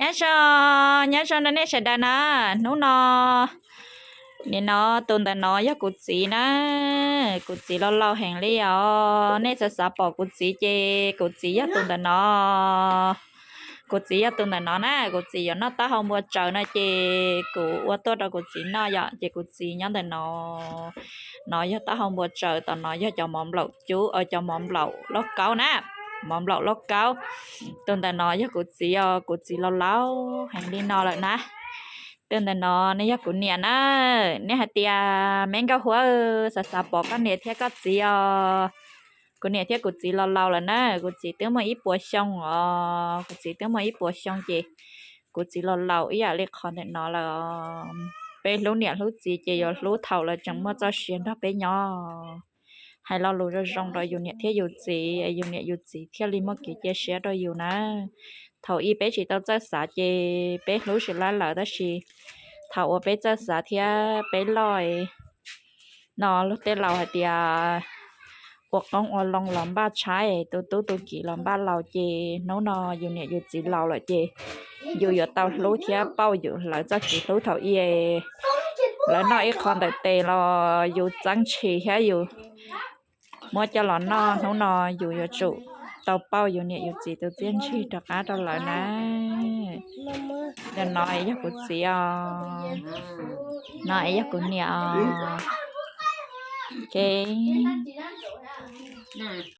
Nyob zoo, nyob zoo rau nej sawv daws na. Hnub no, nim no tus ntawm no yog kuv txiv na. Kuv txiv laus laus heev li os. Nej xav xav pom kuv txiv ces kuv txiv yog tus ntawm no. Kuv txiv yog tus ntawm no na, kuv txiv yuav noj taub hau npua tsaws no ces kuv ua tuaj rau kuv txiv noj yom, ces kuv txiv nyob ntawm no. No yog taub hau npua tsaws, tom no yog cov mov nplaum cub, cov mov nplaum lauj kaub na, mov nplaum lauj kaub. Tus ntawm no yog kuv txiv os, kuv txiv laus laus heev li no lawm na. Tus ntawm no nws yog kuv niam na. Nej hais tias, Me Nkauj Huab, xav xav pom koj niam thiab koj txiv os. Kuv niam thiab kuv txiv laus laus lawm na, kuv txiv twb muaj ib puas xyoo os, kuv txiv twb muaj ib puas xyoo ces kuv txiv laus laus ib yam li qhov ntawm no lawm. Peb hlub niam hlub txiv ces yuav hlub thaum lawv tseem muaj txoj sia nrog peb nyob. Hais lo lus zoo zoo rau yus niam thiab yus txiv, yus niam yus txiv thiaj li muaj kev cia siab rau yus na. Thaum ub peb tsis tau txawj xav ces peb hlub tsis laib lawm, tab sis thaum uas peb txawj xav thiab peb loj no, luag tej laus hais tias, ua qoob ua loo los npaj tshaib, tu tub tu kiv los npaj laus, ces hnub no yus niam yus txiv laus lawm ces yus yuav tau hlub thiab pauj yus lawv txoj kev hlub thaum ub. Lawv noj ib qho ntawm tes los yus txeeb tshis thiab yus muab coj los noj, hnub no yus yuav tsum tau pauj yus niam yus txiv tus txiaj ntsig rov qab rau lawv na. Tus no yog kuv txiv os, no yog kuv niam os.